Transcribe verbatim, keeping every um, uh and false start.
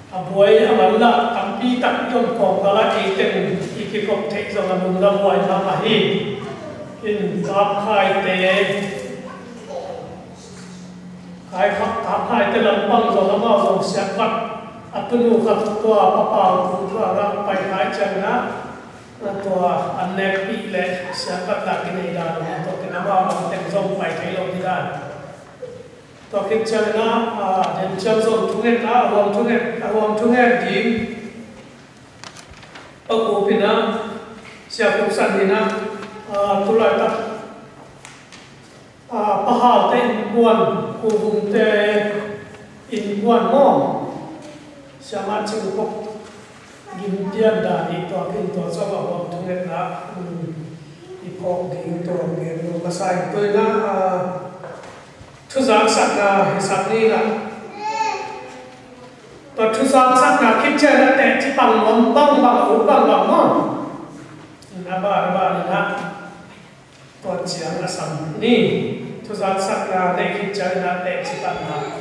A buai a man lah tampi tak i om khawm kal ah, ei teng i kikop theih zong a nunna buai mahmah hi. In, kap khaite, khai kha, kap khaite lampang zong amau zong siakvat a tunu khat tua Pa Pau Thung Thuak ah pai khai ciangin ah, tua an nekpih leh siakvat dah kinei dan, tua kin amau lam teng zong pai thei lo hi dan. Tua khit ciangin ah, a, den ciang zong thungetna, a huam thunget, a huam thunget ding Pa Khup in ah, Sia Khup San in ah, a, tulaitak, a, Pa Hau te innkuan, Pu Vung te innkuan maw, Siamah Cing Khup gim pian dan i tuak in, tua zong a huam thungetna, um, i phawk ding tua gen lo ka sa in, tu in ah, a, thuzaksakna hi sak ni lah. Tua thuzaksakna khit ciang ah teci pang nuam bangbang, a ut bangbang maw. Na ba, na ba ni lah. Tua ciang a sam ni. Thuzaksakna neih khit ciang ah teci pang na.